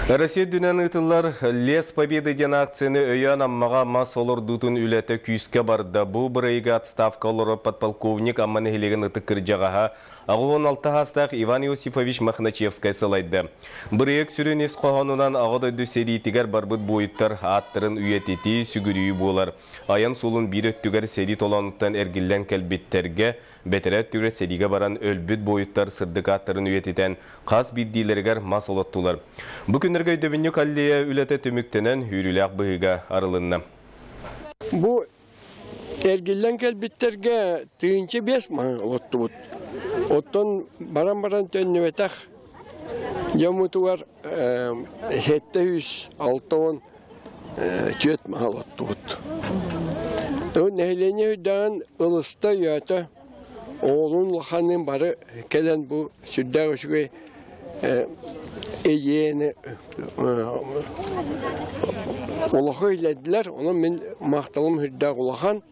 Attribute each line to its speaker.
Speaker 1: Россия үрдүнэн ыытыллар «Лес Победы» диэн акцияны өйөөн Аммаҕа мас олордуутун үлэтэ күүскэ барда. Бу бырайыга отставка олорор подполковник Амма нэһилиэгин ытык кырдьаҕаһа 86 саастаах Иван Иосифович Мохначевскай салайда. Бырайыак сүрүн ис хоһоонунан Аҕа дойду сэриитигэр барбыт буойуттар ааттарын үйэтитии, сүгүрүйүү буолар. Айан суолун биир өттүгэр сэрии толоонуттан эргиллэн кэлбиттэргэ Бэтэрээ өттүгэр сэриигэ баран өлбүт буойуттар сырдык ааттарын үйэтитэн, хас биирдиилэригэр мас олоттулар. Бу күннэргэ өйдөбүнньүк аллея үлэтэ түмүктэнэн, үөрүүлээх быһыыга арылынна.
Speaker 2: Бу эргиллэн кэлбиттэргэ 1005 маһы олоттубут. Оттон баран-баран төннүбэтэх дьоммутугар 760 түөрт маһы олоттубут. Нэһилиэнньэ үрдээн ылыста өйөөтө, оҕолуун улаханныын бары кэлэн бу сүрдээх үчүгэй эйиэни олоху илэдилэр. Онон мин махталым сүрдээх улахан.